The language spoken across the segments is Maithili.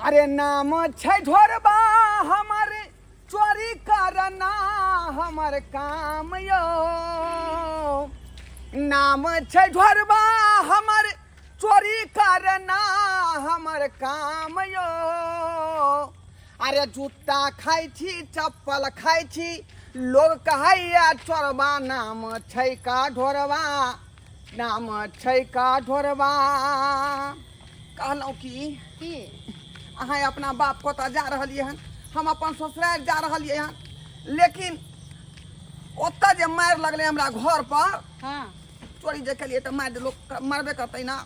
अरे नाम छै ढोरबा हमर, चोरी करना हमर काम यो। नाम छै ढोरबा हमर, चोरी करना हमर काम यो। अरे जूता खाइ छी, चप्पल खाइ छी, लोग कहैया चोरबा, नाम छै का ढोरबा, नाम छै का ढोरबा। कहलहुँ की की अहाँ अपना बाप कतऽ जा रहलियै हन, हम अपन ससुरारि जा रहलियै हन, लेकिन ओतऽ जे मारि लगलै हमरा घर पर। हाँ। चोरी जे केलियै तऽ मारि लोक मारबे करतै ना।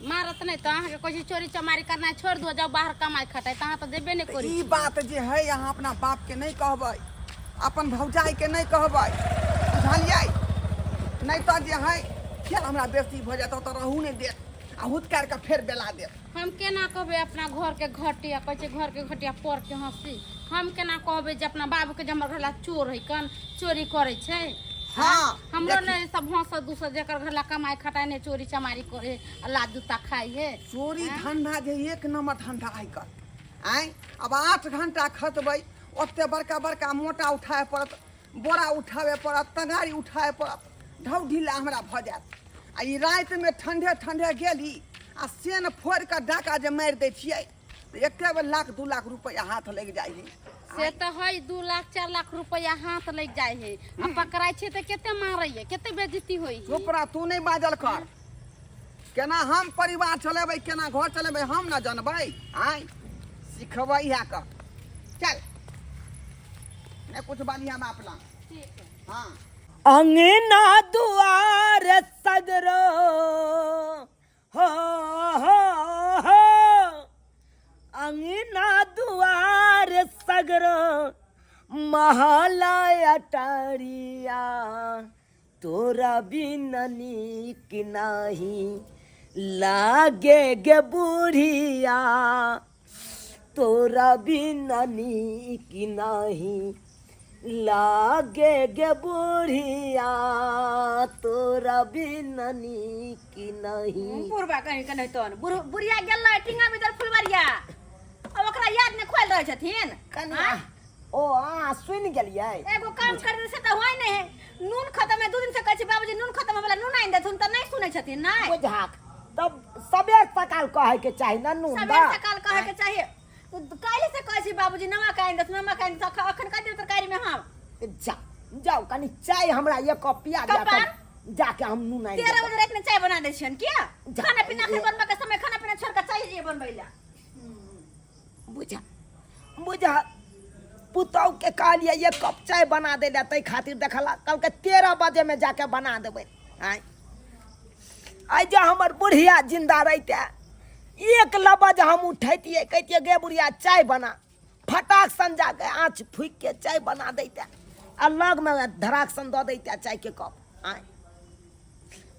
मारत नहि तऽ अहाँके कहै छै चोरी चमारी करनाइ छोड़ि दो, जाउ बाहर कमाइ खटाइ, तऽ अहाँ तऽ जेबे नहि तऽ करै ई छियै। बात जे है अहाँ अपना बापके नहि कहबै, अपन भौजाइके नहि कहबै, बुझलियै? नहि तऽ जे है फेर हमरा बेसी भऽ जायत, ओतऽ रहू नहि देत आ हुतकारि कऽ फेर बेला देत। हम केना कहबै अपना घरके घटिया, कहै छै घरके घटिया पर के हँसी, हम केना कहबै जे अपना बाबूके जे हमर घरला चोर है, कन चोरी करै छै? हाँ, हमरो देखी। नहि सब हंस दूसर जेकर घरला कमाइ खटाइ नहि, चोरी चमारी करे आ लात जूता खाइ है। चोरी धंधा जे एक नंबर धंधा है कर आँय। अब 8 घंटा खटबै, ओते बड़का बड़का मोटा उठाए पड़त, बोरा उठाबे पड़त, तगारी उठाए पड़त, ढौ ढीला हमरा भऽ जायत। आ ई रातिमे ठंडे ठंडे गेली आ सेन फोड़ि कऽ डाका जे मारि दै छियै तऽ एके बेर लाख 2 लाख रुपैआ हाथ लागि जाइ है। से तऽ है 2 लाख 4 लाख रुपैआ हाथ लागि जाइ है, आ पकड़ाइ छै तऽ कते मारैया, कते बेइज्जती होइ है। चुप रह तू, नहि बाजल कर। केना हम परिवार चलेबै, केना घर चलेबै, हम न जनबै? आँय सिखबै है कऽ चल, नहि कुछ बाली हम अपना। हाँ। अंगना दुआर सगरो हो हो हो, अंगना दुआर सगरो महला अटरिया, तोरा बिन नीक नाही लागे गे बुढ़िया, तोरा बिन नीक नाही लागे गे बुढ़िया, तोरा बिन नीक नाही। बुढ़बा कहीं के नहीं तोन बुढ़िया गेल टिंगा भीतर फुलवरिया, अब ओकरा याद नहीं खोल रहे छथिन। कनिया ओ अहाँ सुनि गेलियै? एगो काम कर से तऽ होय नहीं है, नून खत्म है, 2 दिन से कहै छी बाबूजी नून खत्म होय वाला, नून आनि देथुन तऽ नहीं सुनै छथिन। नहीं बुझाक तब सबेर सकाल कहै के चाही ना नून सबेर दा। सकाल कहै के चाही, काल्हि से कहै छी बाबूजी नमक आनि देथुन, नमक आनि देथुन, अखन कहि देब तरकारी में हम। जा जाओ कनी चाय हमरा एक कप पिया दिया, कपार? तब जाके हम नून आनि 13 देब। बजे राति में चाय बना दै छियनि किया? जा। खाना पीना अखन बनबै के समय, खाना पीना छोड़ के चाय जे बनबै ला। बुझा बुझा पुतहु के कहलियै एक कप चाय बना दे ला, ताहि खातिर देखला कहलकै 13 बजे में जाके बना देबै। आँय आइ जे हमर बुढ़िया जिंदा रहिते, एक लबज हम उठैतियै, कहितियै गे बुढ़िया चाय बना, फटाक सन जाके आँच फूकि के चाय बना दैते आ लगमे धराक सन दऽ दैते चायके कप। आँय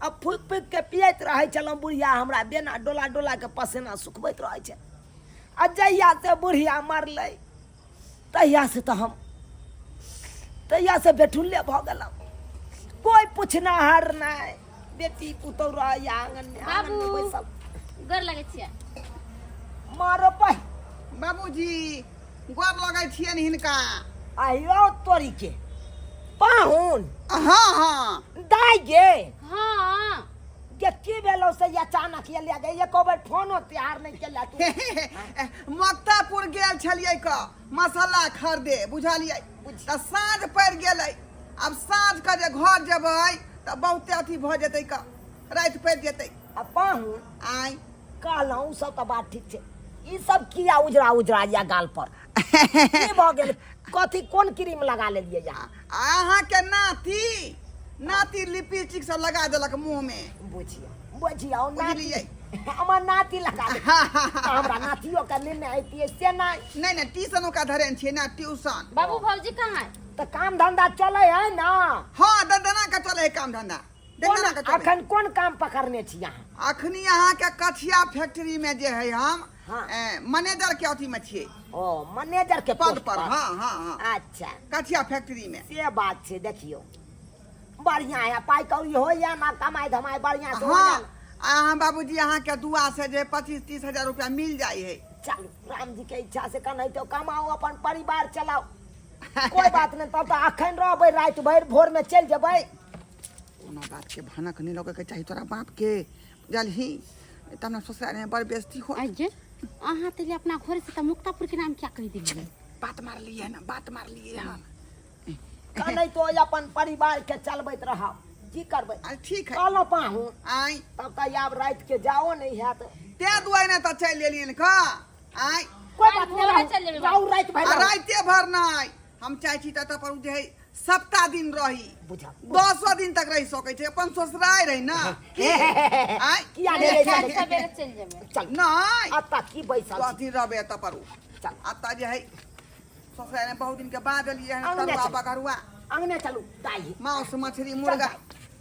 आ फूकि फूकि के पियैत रहै छलहुँ, बुढ़िया हमरा बेना डोला डोला के पसेना सुखबैत रहै छै। आ जहिया से बुढ़िया मरलै तहिया से तऽ हम तहिया से बेठुल्ले भऽ गेलहुँ, कोइ पुछनाहर नहि, बेटी पुतहु रहैया आङनमे, आङनमे बाबू। बैसल। गोर लगै छियै। मारो पहि। बाबूजी गोर लगै छियनि हिनका। आहियो तोरी के पाहुन। हाँ हाँ। दाइ गे। हाँ। गे की भेलौ से अचानक एलिया गे, एको बेर फोनो तिहार नहि केला तू। मक्तापुर गेल छलियै क मसाला खरीदे, बुझलियै? तऽ साँझ पड़ि गेलै, आब साँझ के जे घर जेबै तऽ बहुते अथी भऽ जेतै क, राति पड़ि जेतै। आ पाहुन आँय कहलहुँ सब तऽ बात ठीक छै, ई सब किया उजरा उजरा या गाल पर की भऽ गेल? कथी कोन क्रीम लगा लेलियै यहाँ? अहाँके नाती नाती लिपस्टिक सब लगा देलक मुँह में। बुझिया बुझिया ओ नाती बुझलियै? हमर नाती लगा देलक। हमरा नातियो के लेने अइतियै से नहि। नहि नहि, ट्यूशन ओकरा धरेने छियै ने, ट्यूशन। बाबू भौजी कहाँ है? तऽ काम धंधा चलै है ना? हाँ, दंदना के चलै है काम धंधा, दंदना के चलै। अखन कोन काम पकड़ने छी अहाँ? अखनी अहाँके कछिया फैक्ट्री में जे है हम हाँ। मैनेजर के अथी में छियै। ओ मैनेजर के पद पोस्ट पर। हाँ हाँ हाँ। अच्छा। कछिया फैक्ट्री में। से बात छै। देखियौ बढ़िया है, पाई कौड़ी होइया ना, कमाई धमाई बढ़िया से हाँ। होइया ना? आ अहाँ बाबूजी अहाँके दुआ से जे 25-30 हजार रुपया मिल जाइ है। चलू, राम जी के इच्छा से कनाहितो कमाओ, अपन परिवार चलाओ, कोई बात नहीं। तब तऽ अखन रहबै राति भरि, भोर में चलि जेबै। कोनो बात के भनक नहीं लगे के चाही तोरा बाप के, बुझलही? तब ने ससुराल में बड़ बेइज्जती हो। आइए अहाँ तो अपना घर से तऽ मुक्तापुर के नाम क्या कहि दिलियै? बात मारलिए ना, बात मारलिए हन। कनाहितो अपन परिवार के चलबैत रहब, की करबै? अरे ठीक है। कहलहुँ पाहु, आइ। तब तऽ आब राति के जाओ नहीं हैत। ते दुआरे ने तऽ चलि एलियन का आइ। कोई बात नहीं। भोरे रहू, चलि जेबै। रहू राति भरि आ रहू। राइते भर नहि, हम चाहै छी तऽ पर जे है सप्ताह दिन रही। बुझल। 10 दिन तक रहि सकै छै, अपन ससुराल रही ना की आइ? किया नहि रहि काल्हि सकै? सवेरे चलि जेबै। चल। नहि। अतऽ की बैसल दस छी? दिन रहबै एतऽ पर। चल। एतऽ जे है ससुराल में बहुत दिन के बाद एलियै हन। अंगने तरुआ चल। बघरुआ। अंगने चलू दाइ। मांस मछली चल। मुर्गा दाइ,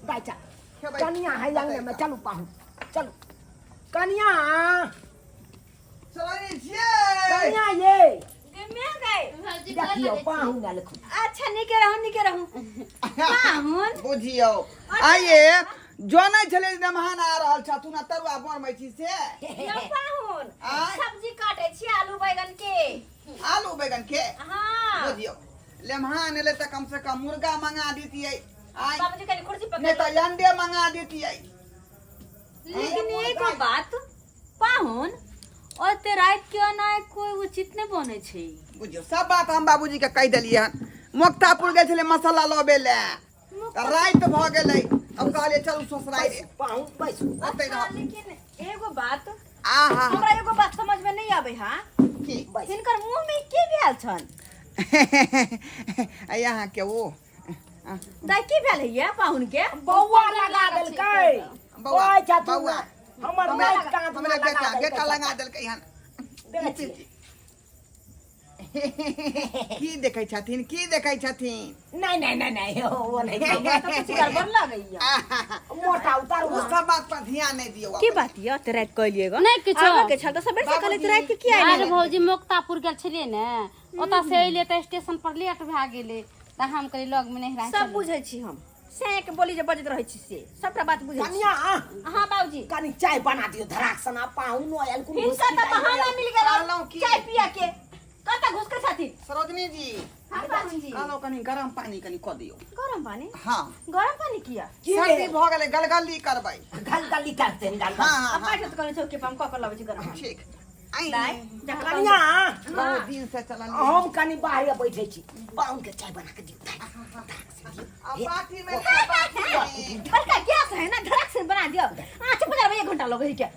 दाइ चल। खेबै। कनिया है अंगने में, चलू पाहु, चलू कनिया। चलै छियै। कनिया ये। गमे गए। भौजी गोर देखियौ लगै छी। पाहु ने लिखू। अच्छा, नीके रहू, नीके रहू पाहुन। बुझियौ, आइए जनै छलै जे मेहमान आ रहल छथुन आ तरुआ बनबै छी से। यौ पाहुन। आँय? सब्जी काटे छी आलू बैगन के। आलू बैगन के? हाँ। बुझियौ, लेमहान एलै तऽ कम से कम मुर्गा मंगा दितियै आइ। बाबूजी, कनि कुर्सी पकड़। नहि तऽ अंडे मंगा दितियै। लेकिन एगो बात पाहुन, ओते राति के अनाइ कोई उचित नहि बनै छै। बुझियौ, सब बात हम बाबूजी के कहि देलियै हन। मोक्तापुर गेल छलै मसाला लबे लए तऽ राति भऽ गेलै। अब कहलियै चलू ससुराल रे। पाहु, बैसू। ओतै अच्छा, रह। लेकिन एगो बात आहा। हमरा एगो बात समझ में नहीं आबै हा। की? बैस। हिनकर मुंह में की भेल छन? यहाँ के ओ दाइ, की भेल है पाहुन के? बौआ लगा देलकै। बौआ, कहै छथुन बौआ। हमर हमरा नाक काँध हमरा लगा बेटा देलकै। बेटा लगा देलकै हन। देखै छियै। की देखै छथिन, की देखै छथिन? नहीं नहीं नहीं नहीं, वो नहीं। हमरा तऽ कुछ गड़बड़ लगैया। मोटा उतारू। ओ सब बात पर ध्यान नहीं दियौ। की बात यऽ, ते राति कहलियै गो? नहि किछो। आबऽ के छल तऽ सबेर से कहलियै, तऽ राति के किया अरे एलियै? भौजी, मोक्तापुर गेल छलियै ने, ओतऽ से एलियै तऽ स्टेशन पर लेट भए गेलै, तऽ हम कहलियै लग मे नहि सब बुझै छी हम, से के बोली जे बजैत रहै छी से सबटा बात बुझै छी। कनिया। हाँ बाबूजी। कनी चाय बना दियो धराक सना, पाहुन आयल कुन। हिनका तऽ बहाना मिल गेल कहलहुँ की? चाय पिया के। कतऽ घुसकै छथिन? सरोजनी जी। हाँ बाबूजी। कहलहुँ कनी गरम पानी कनी कऽ दियौ। गरम पानी? हाँ। गरम पानी किया? की सर्दी भेल? भऽ गेलै, गलगली करबै। गलगली करते गलगली। हाँ हाँ। अब हाँ। बैठो तऽ कनी चौकी पर, हम कऽ के लबै छी गरम पानी। ठीक। आई। दाइ जा कऽ। कनिया। बहुत दिन से चलल। हम कनी बाहर बैठे छी, पाहुन के चाय बना के दियो दाइ, धराक से दियो। आ बाटी में ले, बाटी में। बड़का गैस है ना, धड़क से बना दियो। आँच पर एक घंटा लगे है क्या?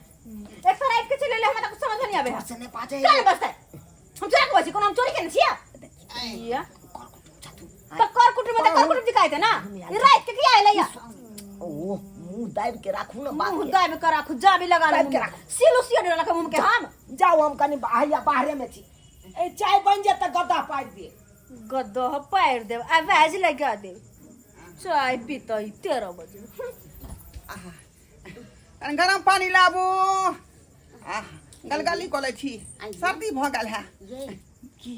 एक सौ रात के चले ले, हमरा कुछ समझ में नहीं आवे है। से नहीं पाचे। चल बस, हम चोरा के बची कोनो, हम चोरी केने छियै? या कर कुटुम छथुन। तो कर कुटुम में तो कर कुटुम दिखाई थे ना, ये रात के किया आइले या? ओ मुंह दाबि के राखू ना बात मुंह के। दाबि के राखू, जाबी लगा ले। दाबि के राखू। सिलो सियो डला के मुंह के हम। जाओ, हम कनी बाहर बाहरे में छी। ए चाय बन जाए तऽ गद्दा पारि दिए। गद्दा पारि देब, आवाज लगा देब। चाय पीतै 13 बजे। कनी गरम पानी लाबू, आह, गलगली कऽ लै छी, सर्दी भऽ गेल है। ये की?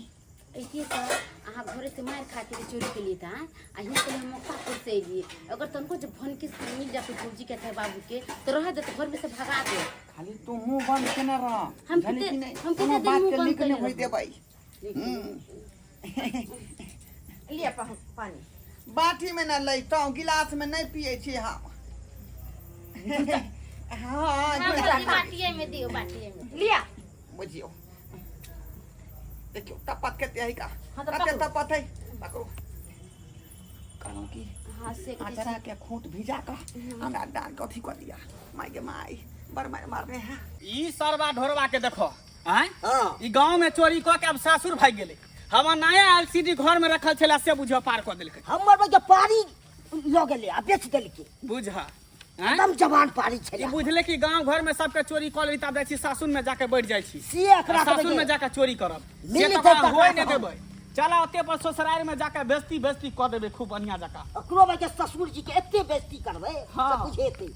ऐसे तऽ अहाँ घरे से मारि खा के चोरी के लिए था, आ यहाँ के हम मोक्तापुर से एलिए। अगर तनको जब भनकी से मिल जाते भौजी के चाहे बाबू के तो रह देते, घर में से भगा दे। खाली तू मुंह बंद केने रह। हम बुझलही कते- कि नहि? हम कते कोनो दिन बात मुंह के बंद लीक नहि केने होइ रहबै? देबै। लिअ पानी। बाटी में न लैतहुँ, गिलास में नहि पियै छी हम। हाँ। हाँ, गिलास- भौजी, बाटिए में दियौ, बाटिए में। लिअ। बुझियौ, देखियौ तपत कते है का। हाँ, तऽ कते पकड़ू। तपत है, पकड़ू। कहलहुँ की, हाँ से अचरा के खूंट भिजा कऽ हमरा डाल के अथी कऽ दिया। माय के माय, बड़ मार मारने है। ई सरवा ढोरवा के देखो आँय। हाँ। ई गांव में चोरी कऽ के अब सासुर भागि गेलै। हमर नया एलसीडी घर में रखल छलै से बुझ पार कऽ देलकै। हमर बच्चा पारी लऽ गेलै आ बेच देलकै। बुझ आँय? एकदम जवान पारी ई छलै। बुझले कि गांव घर में सबके चोरी कऽ लेली, तब जाइ छी सासुर में जाके बैठ जाइ छी। से एकरा आ सासुर में जाके चोरी करब से मिल तऽ जेतै ओकरा होय तकरा नहि तऽ हम। देबै। चल, ओते पर ससुरारि में जाके बेइज्जती बेइज्जती कऽ देबै खूब बढ़िया जकाँ। ओकरो बच्चा ससुर जी के एते बेइज्जती करबै हाँ। से बुझेतै।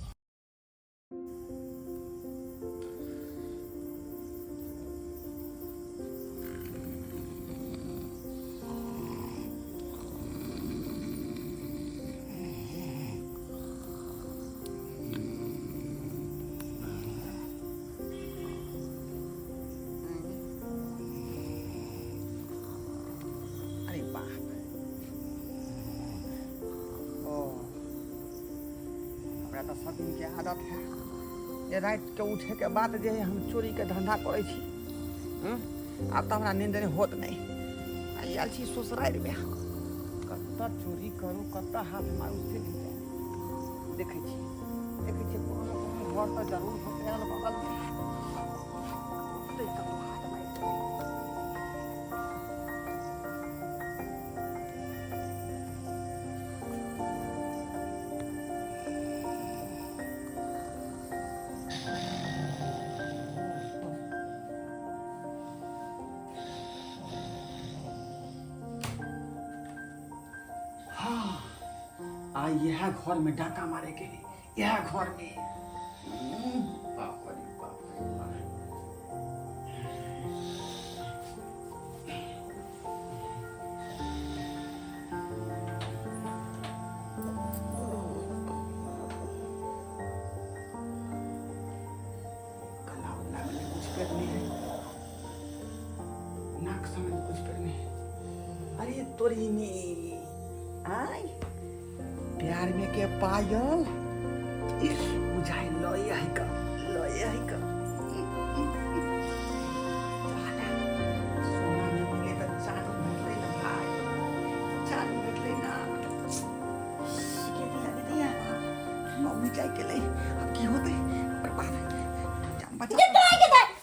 हमरा तऽ सब दिनके आदत है जे रातिके उठैके बाद जे है हम चोरीके धन्धा करै छी। आब तऽ हमरा नींद नहि होत नहि। आ आयल छी ससुरारिमे, कतऽ चोरी करू कतऽ हाथ मारू से नहि जानि। देखै छी देखै छी कोनो ने कोनो घर तऽ जरूर होतै अगल बगलमे, ओतै कतौ हाथ मारि देबै। हाँ, आ इएह घर में डाका मारे के है, इएह घर में। बाप रे बाप रे बाप। गला उला में नहीं कुछ करने है, नाक समय में कुछ करने है। अरे तोरी में आय प्यार में के पायल बुझाई लय है का, लय है का। सोना नहीं मिले तो चांदी भेटलै ना भाई, चांदी भेटलै ना। के दिया के दिया मम्मी जाय के ले। अब की होतै बर्बाद जान बचा।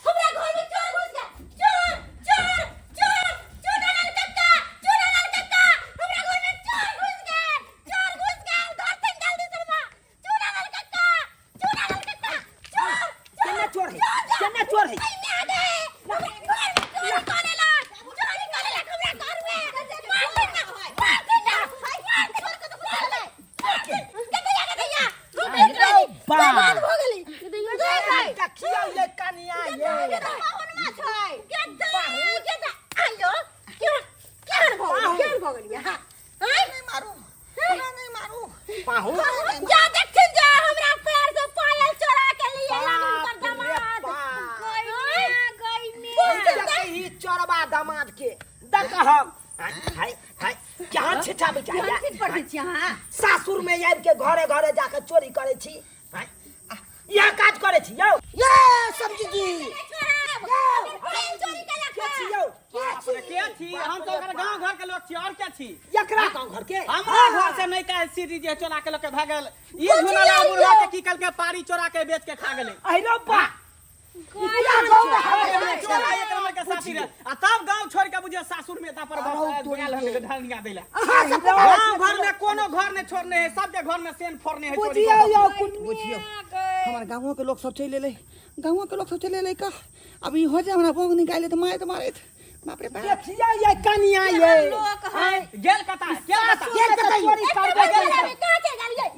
हमरा घर में चोर घुस गया, चोर चोर चोर, चूनालाल कक्का, चूनालाल कक्का, हमरा घर में चोर घुस गया, चोर घुस गया, धरते जल्दी शर्मा, चूनालाल कक्का, चूनालाल कक्का, चोर। केना चोर है, केना चोर है? आई में आ गए, हमरा घर में चोरी करेला, चोरी करेला हमरा घर में, मार दे ना, मार दे ना, मार दे, चोर को तो बुला ले, गदैया गदैया, बर्बाद हो गेली। देखियौ ये कनिया ये नहीं मारू, हमरा नहीं मारू। पाहु जा देखथिन जा हमरा पैर से पायल चोरा के लिए बाप रे बाप। गई ही चोरबा दामाद के देख हम हाय हाय हाय केहन छिछा बिछा सासुर में आबि के घरे घरे जाके चोरी करे छी। हाय, इएह काज करे छी यौ। ये सब्जी जी के छी यौ? बाप रे, के छी? हम तो ओकर गांव घर के लोग छी, और के छी? एकरा गाँव घर के? हमरा घर से नहीं का सीढ़ी जे चोरा के लोग के भागल। ई झुनला बुढ़वा के की कल के पारी चोरा के बेच के खा गेलै। अरे बा, इएह गाँव में हवे। चोरा एक नंबर के साथी रहे, आ तब गांव छोड़ के बुझे सासुर में तापर बस गेल हन ढलनिया देला। अहाँ सब गांव घर में कोनो घर नहीं छोड़ने है, सबके घर में सेन फोड़ने है चोरी बुझियौ कऽ यौ कऽ। कुन बुझियौ हमार गाँवों के लोग सब चलि एलै, गाँवों के लोग सब चलि एलै का। अब ई हो जाए हमरा बोंग निकालि त मारैत मारैत, बाप रे बाप। देखियौ ये कनिया ये गेल कता, गेल कता? सासुर में तऽ चोरी करबे केलकै।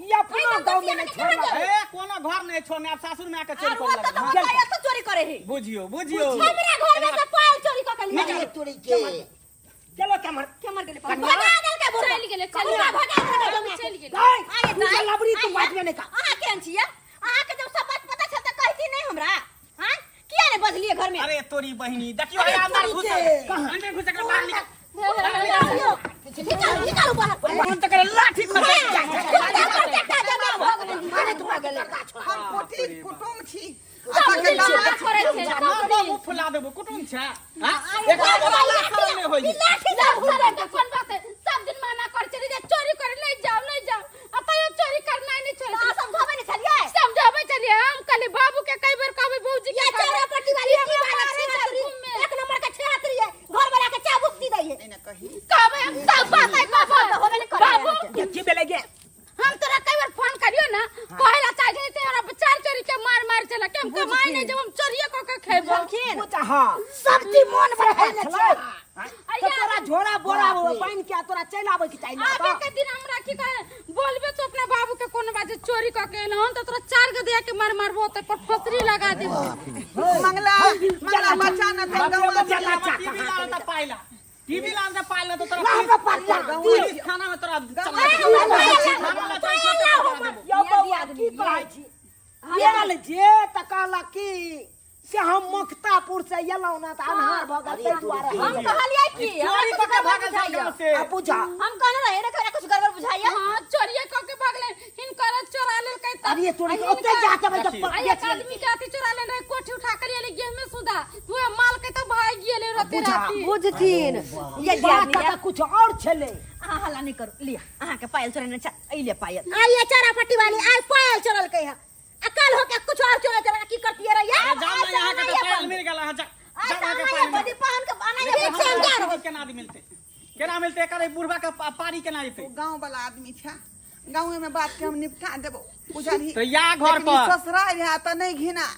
ई अपना गाँव में नहीं छोड़लक। ए कोनो घर नहीं छोड़ने, अब सासुर में आके चोरी करे लगल। चोरी करे है बुझियो बुझियो हमरा घर में से पायल चोरी क के लिए। तोरी के चलो कमर केमर गेले, भगा देल के बुढ़वा चलि गेलै, चलि बुढ़वा गेलै। भगा देल के। चलि गेलै। दाइ, अरे तू दाइ, जे लबरी तू आइया। बाजबे नहि कर। अहाँ केहन छियै? अहाँके जब सब बात पता छल तऽ कहती नहि हमरा? हाँ, किया नहि बजलियै घर में? अरे तोरी बहिनी, देखियो हे अंदर तोरी घुसल, के। कहाँ? अंदर घुसल के बाहर निकल। निकालू निकालू बाहर। हम तो करे लाठी खसे। हम कोटि कुटुम छी। सब दिन चोरी करै छै, सब ना दिन। बाबू फुला देबो कुटुम छै। हां, एकरा बड़ा लाठी में होई। लाठी सब घरे के कोन बात है? सब दिन मना कर चली जे चोरी करे नहीं जाओ नहीं जाओ, आ तैयो चोरी करना नहीं छोड़े। समझाबै नहि छलियै? समझाबै छलियै हम, कहली बाबू के कई बेर कहबै, भौजी के ये कहबै। चोरा पट्टी वाली की वाला छेत्री, एक नंबर के छेत्री है, घर वाला के चाबुक दी दै है। नहीं ना कही कहबै हम सब बात है बाबू। बाबू ये की भेलै गे? हम तोरा कई बार फोन करियो ना, कहे ला चाहे छै तोरा बच्चा चोरी के मार मार चला के हम कमाई नहीं, जब हम चोरिए क के खेबो। बुझा हाँ सब्जी मोन बढ़ाइ ने छै। तऽ तोरा झोरा बोरा बान्हि के तोरा चलि आबै के चाही ना। आबे के दिन हमरा की कहे बोलबे तो अपना बाबू के कोनो बात जे चोरी क के एलहन त तोरा चार गो दिया के मार मारबो त पर फसरी लगा देबो। मंगला मंगला बच्चा न थे गाँव। टीवी लाल त पाइला, टीवी लाल त पाइला तो तोरा ना हमरा पाइला। पुलिस थाना में तोरा चला थाना में तोरा चला देबो। यौ बौआ, की कहै छी? गेल जे तऽ कहलक की से हम मुक्तापुर से एलहुँ ना तऽ अन्हार भऽ गेल ताहि दुआरे। हम कहलियै की चोरी क के भागल छै गांव से। आ बुझा हम कहने रहियै ने, कुछ गड़बड़ बुझाइया। हां, चोरिए क के भागले, हिनकर चोरा लेलकै त पारिये चोरी के ओते जाके भाई देखिए। आ एक आदमी के अथी चोरा लेने रहे कोठी उठा कर ले गेहूं में सुधा वह माल के तो भाग गेले राते बुझा। राती बुझथिन ये बात दियादनी तऽ कुछ और छलै। अहाँ हल्ला नहीं करू, लिया अहाँ के पायल चोरेने छ, ई ले पायल। आई ये चारा पट्टी वाली आज पायल चोरल के है आ कल होके कुछ और चोरा चोरा की करती है रे यार। अरे जाओ ना, यहाँ के तो पायल मिल गेल, अहाँ जा आज जाओ, अहाँ के हमरा पायल ये मिल बदी पहन के आना लेकिन ये हमरा हमरा केना आदमी मिलते, केना मिलते एकर? ई बुढ़वा के पारी केना जेतै? ओ गाँव वाला आदमी छै, गाँवे में बात के हम निपटा देबो, बुझलही? तऽ या घर लेकिन ई पर। ससुराल है तऽ नहीं घिना।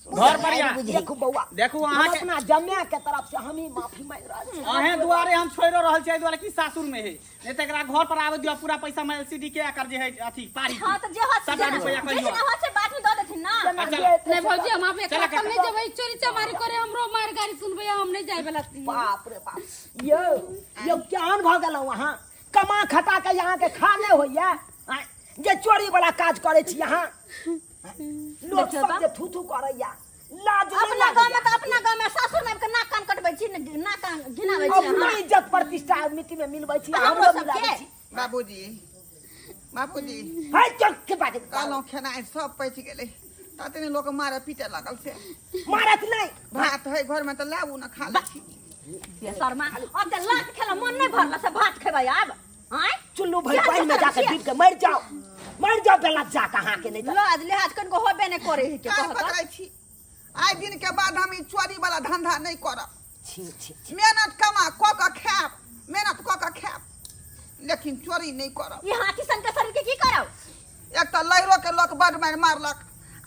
घर पर या। देखू बौआ, देखू हम अहाँके अपना जमाय के तरफ से हम ही माफी मांगि रहल छी। अहें दुआरे हम छोड़ि रहल छी, एहि दुआरे कि सासुर में है, नहीं तऽ एकरा घर पर आबे दियौ, पूरा पैसा में एलसीडी के एकर जे है अथी पारी के। हां, तऽ जे होत सबटा रुपैआ जे कहियो। जे होत से बाद में दऽ देथिन ना। जेना अच्छा। जे हेतै नहीं से भौजी, हम आप चला एकरा काका। नहीं जेबै, चोरी चमारी करे हमरो मार गाड़ी सुनबै, हम नहीं जाय वाला छी। बाप रे बाप, यौ यौ, केहन भऽ गेलहुँ अहाँ? कमा खटा के यहाँ के खा नहि होइया आँय, जे चोरी वाला काज करै छी अहाँ? लोक देखियौ सब तऽ। जे थू थू करैया, लाज नहि अपना गांव में लागैया? तऽ अपना गांव में सासुर में आबि के नाक कान कटबै छी, नाक कान घिनाबै छी अपना अहाँ। इज्जत प्रतिष्ठा मिट्टी में मिलबै छी, हमरो हमरो सबके। मिलाबै छी। बाबूजी, बाबूजी। है चल के बाजू। कहलहुँ खेनाइ सब पचि गेलै, ततने लोक मारे पीटे लागल से। मारत नहि। भात है घरमे तऽ लाबू ने, खा लै छी। बेशर्मा, अब तऽ लात खेला मन नहि भरल से भात खेबै आब? आँय, चुल्लू भरि क्या पानि में दोसर जाके छियै? डूब के मरि जाओ, मरि जाओ बेला जा के अहाँके नहि तऽ। लाज लिहाज कनिको होबे नहि करै है के कान कहत। पकड़ै छी, आइ दिन के बाद हम ई चोरी वाला धंधा नहीं करब। छी छी छी। मेहनत कमा कऽ कऽ खायब, मेहनत कऽ कऽ खायब, लेकिन चोरी नहीं करब। ई हाथी सन के शरीर के की करब? एक तऽ लैरो के लोक बड मारि मारलक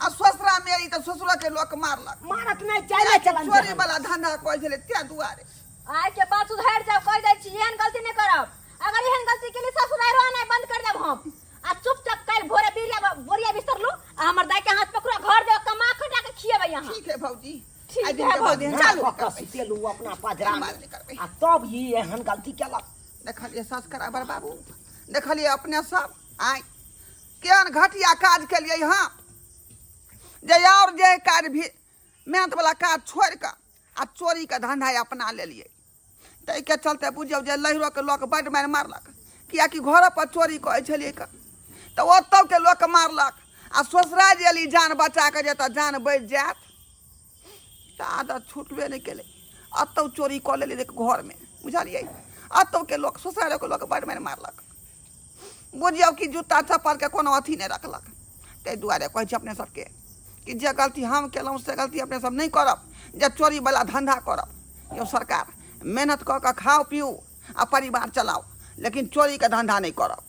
आ ससुरा मेरी तऽ ससुरो के लोक मारलक। मारत नहि, चाले चलन। चोरी वाला धंधा करै छलै तें दुआरे। आइ के बाद सुधरि जाओ, कहि दै छी, एहन गलती नहि करब। अगर एहन गलती के लिए ससुराल आनाइ बंद कर देब हम। आ चुपचाप काल्हि भोरे बिरिया बोरिया बिस्तर लू आ हमर दाई के हाथ पकड़ो, घर जाओ, कमा खटा के खिएबै अहाँ। ठीक है भौजी। ठीक आइ दिन है के बाद भौजी, एहन चलू। गलती कऽ करबै। सुतेलू अपना पजरा एहन में बात नहि करबै। आ तब ई एहन गलती केलक। देखलियै संस्कार बाबू, देखलियै अपने सब आइ केहन घटिया काज केलियै हँ, जे आओर जे काज भी मेहनत वाला काज छोड़ि कऽ आ चोरीके धंधा अपना लेलियै। ताहिके चलते बुझियौ जे लहिरोके लोक बड्ड मारि मारलक, किएकि घरोपर चोरी करै छलियै कऽ तऽ ओतौके लोक मारलक। आ ससुरा जे एली जान बचा कऽ जे तऽ जान बचि जायत, तऽ आदत छुटबे नहि केलै, एतौ चोरी कऽ लेलियै घरमे, बुझलियै? एतौके लोक, ससुरालोके लोक बड्ड मारि मारलक, बुझियौ कि जूता चप्पलके कोनो अथी नहि रखलक। ताहि दुआरे कहै छी अपने सबके कि जे गलती हम केलहुँ से गलती अपने सब नहि करब, जे चोरीवला धन्धा करब। यौ सरकार, मेहनत कऽ कऽ खाउ पीउ आ परिवार चलाउ, लेकिन चोरीके धन्धा नहि करब।